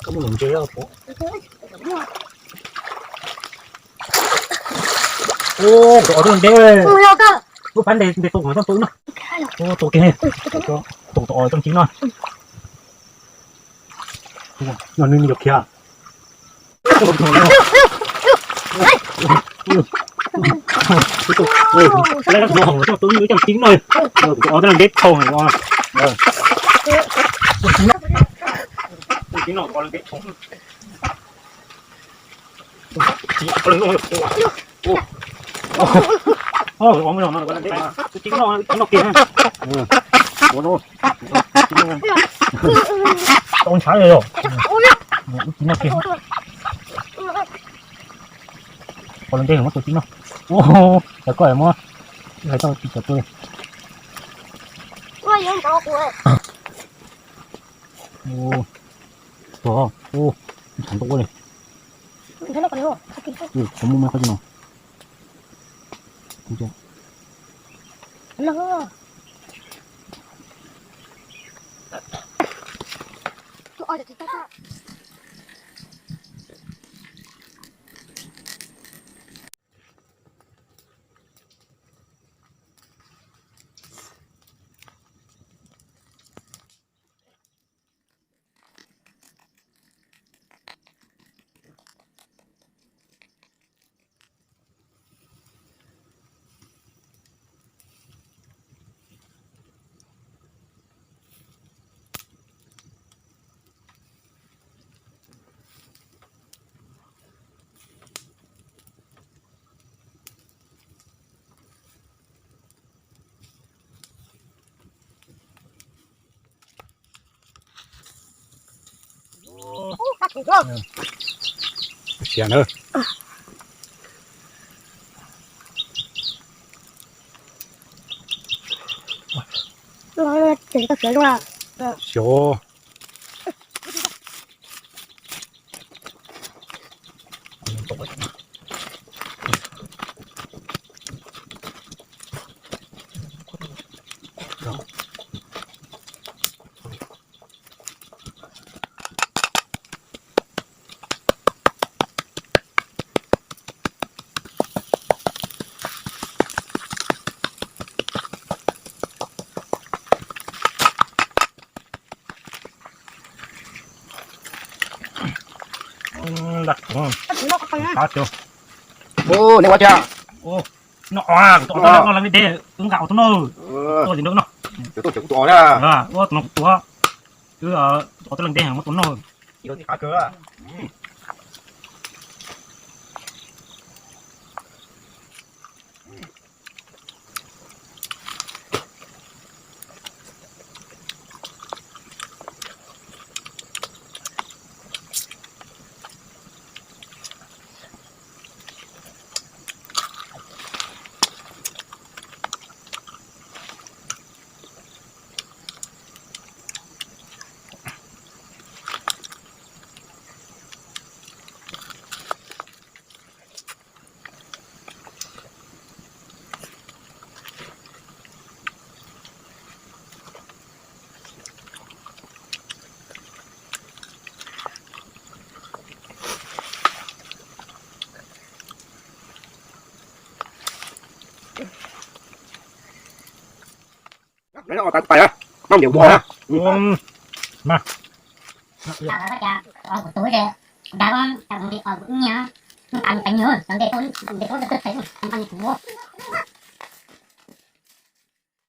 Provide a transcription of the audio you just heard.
Koj muab los ntse os. Ua, tus os twb los deb. Lub phab ntes ntes tus no, tus no. Ua, tus kiag, tus os coj tsis no. No nws yuav khiav. Tus os twb los deb dhau. Tau ntshav li os. Ub, tsis noj kiag. Qhov los ntej muab tus tib no. Ua, cov koj muab hais tau tsis cov tuaj. Ua, ntau ua li. Qhov muaj muaj qhov tsis no. Siav na. Siav. Neb ua cas? No, tus os twb leej deb, wb nqa tus no. Ua tus no no. Ua tus no kuv tua. Wb tus os twb leej deb, muab tus no.